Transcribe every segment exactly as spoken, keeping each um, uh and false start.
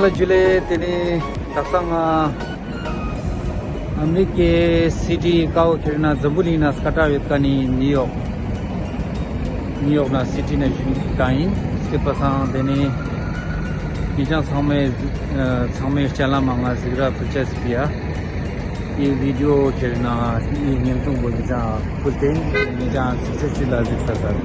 ལ་ཇུ་ལེ། ཏེ་ནེ་དག་ས་ང་ཨ་མི་རི་ཀའི་སི་ཊི་ཀའོ་ཁྱེར་ན་འཛམ་བུ་གླིང་ན་སྐད་གྲགས་ཡོད་ཁན་ནི་ནིའུ་ཡོག་ནིའུ་ཡོག་ན་སི་ཊི་ན་ཞུགས་ཏེ་ཡིན། སྐྱོད་པ་སང་ཏེ་ནེ་ཉེ་ཞ་ཚང་མའི་ཚང་མའི་ཅ་ལག་མ་ང་ཟིག་ར་ཕུལ་ཆ་སི་ཕི་ཡ། འི་བི་ཌི་ཡོ་ཁྱེར་ན་འི་བརྙན་ཐུང་པོ་ཉེ་ཞ་ཕུལ་ཏེ་ཉེ་ཞ་ཚིག་ཚིག་ལ་གཟིགས་ས་ས།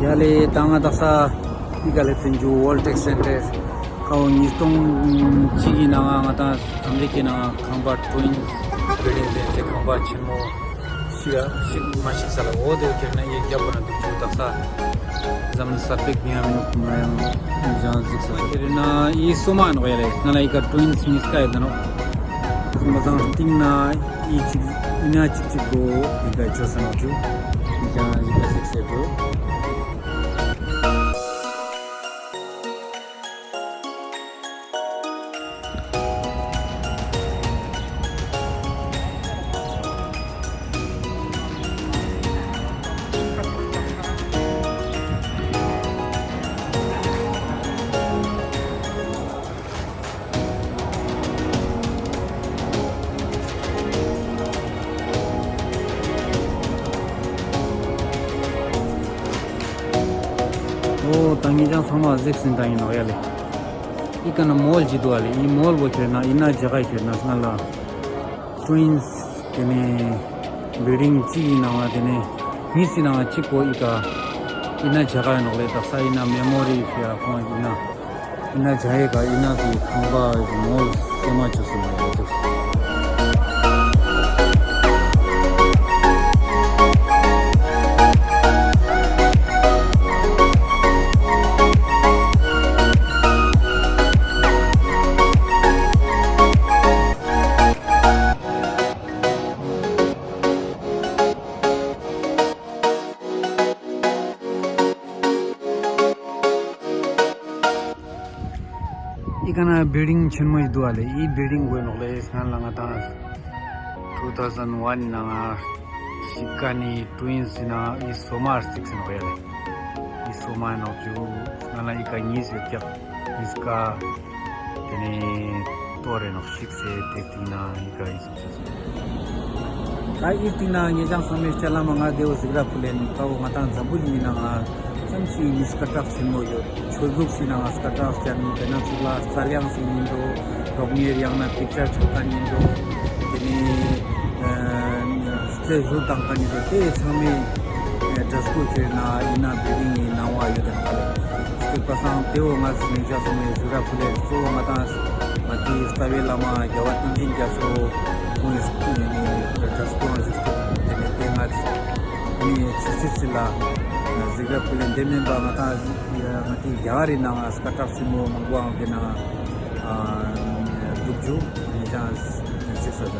ཡ་ལེ། ད་ང་དག་ས་འི་ཀ་ལེབས་ཏེ་ཨིན་ཇུ། World Trade Center ཀའོ་ཉིས་སྟོང་གཅིག་གི་ནང་ང་ང་དང་ཨ་མི་རི་ཀའི་ནང་ང་ཁང་པ་ཊུ་ཝིན་སི་བིལ་ཌིང་ཟེར་ཏེ་ཁང་པ་ཆེན་མོ་ཞིག་ཞིག་མ་ཞིག་ས་ལ་འོ་དེ་ཁྱེར་ན་འི་རྒྱབ་པོ་ན་དུག་ཅུ་དག་ས་འཛམ་གླིང་གསར་པའི་ཉམས་མྱོང་ང་ཡང་ཡང་གཟིགས་ས་ཁྱེར་ན་འི་སོ་མ་ནོག་ཡ་ལེ། ང་ལ་འི་ཀ་ཊུ་ཝིན་སི་ཉིས་ཀ་ཡོད་ནོག། མ་ཚང་སྟིང་ན་འི་ཅིག་འི་ན་ཅིག་ཅིག་གོ་འི་ཀ་ཅོ་ས་ནོག་ཅུ་འི་ཀ་འི་ཀ་གཟིགས་ས་དུག། འོ་ད་ངེད་ཅག་ཚང་མ་གཟིགས་ཟིན་ད་ཨིན་ནོག་ཡ་ལེ། འི་ཀ་ན་མོལ་ཅིག་དུག་ཨ་ལེ། འི་མོལ་བོ་ཁྱེར་ན་འི་ན་ཇ་ག་ཁྱེར་ན་སྔ་ལ་ཊུ་ཝིན་སི་ཏེ་ནེ་བིལ་ཌིང་ཅིག་གི་ནང་ང་ཏེ་ནེ་ཉིས་སི་ནང་ང་ཅིག་གོ་འི་ཀ་འི་ན་ཇ་ག་ཡོད་ནོག་ལེ། དག་ས་འི་ན་མེ་མོ་རི་ཕི་ཡ་ཁོང་འི་ན་འི་ན་ཇ་ག་འི་ཀ་འི་ན་གི་ཁང་པ་མོལ་སོ་མ་ཅོས་སོང་ལེ། འི་ཀ་ན་བིལ་ཌིང་ཆེན་མོ་ཞིག་དུག་ཨ་ལེ། འི་བིལ་ཌིང་གོ་ནོག་ལེ། སྔ་ལ་ང་དང་ཊུ་ཐའུ་ཟེན་ཝན་ནང་ང་ཞིག་ཀ་ནི་ཊུ་ཝིན་སི་ནང་འི་སོ་མ་རྩིགས་ནོག་ཡ་ལེ། འི་སོ་མ་ནོག་ཅུ་སྔ་ལ་འི་ཀ་ཉིས་ཡོད་ཀྱག་ཉིས་ཀ་ཏེ་ནེ་ཏོ་རེ་ནོག་ཞིག་སེ་ཏེ་སྟིང་ན་འི་ཀ་འི་སོ་ད་འི་སྟིང་ན་ཉེ་ཞ་ཚང་མའི་ཅ་ལག་མ་ང་དེ་བོ་གཟིགས་ར་ཕུལ་ལེན། ཀ་བོ་ང་དང་འཛམ་བུ་གླིང་ནང་ང་ཙམ་ཞིག་ཨིན་སྐད་གྲགས་ཆེན་མོ་ཡོད། ཆོས་ལུགས་སི་ནང་ང་སྐད་གྲགས་ཅན་ཏེ་ན་ཚུགས་ལ་རྩལ་ཡང་སི་ཨིན་འགྲོ། རོགས་ངེར་ཡང་ན་པིག་ཅར་ཆགས་ཁན་ཨིན་འགྲོ། ཏེ་ནེ་རྩེ་ཞུ་ཏང་ཁན་ཨིན་འགྲོ། ཏེ་ཚང་མའི་འདྲ་སྐུ་ཁྱེར་ན་འི་ན་བིལ་ཌིང་ངི་ནང་བ་ཡོད་དེ་ནོག་ལེ། སྐྱོད་པ་སང་ཏེ་བོ་ང་ཞིག་ཉེ་ཞ་ཚང་མའི་ཞུ་ར་ཕུལ་ལེ། གཙོ་བོ་ང་དང་ང་ཏི་རྩ་བའི་བླ་མ་རྒྱལ་བ་བསྟན་འཛིན་རྒྱ་མཚོ་ཁོང་ངི་འདྲ་སྐུ་ང་ཞིག་ཏེ་ནེ་ཏེ་ང་ནི་ཚིག་ཚིག་ཚིག་ལ་གཟིགས་ར་ཕུལ་ལེ། ཏེ་མེན་པ་ང་དང་ང་ཏི་རྒྱ་གར་རི་ནང་ང་སྐད་གྲགས་ཆེན་མོ་མང་པོའང་ཏེ་ནང་དུག་ཅུ་ཉེ་ཞ་གཟིགས་ས་ད།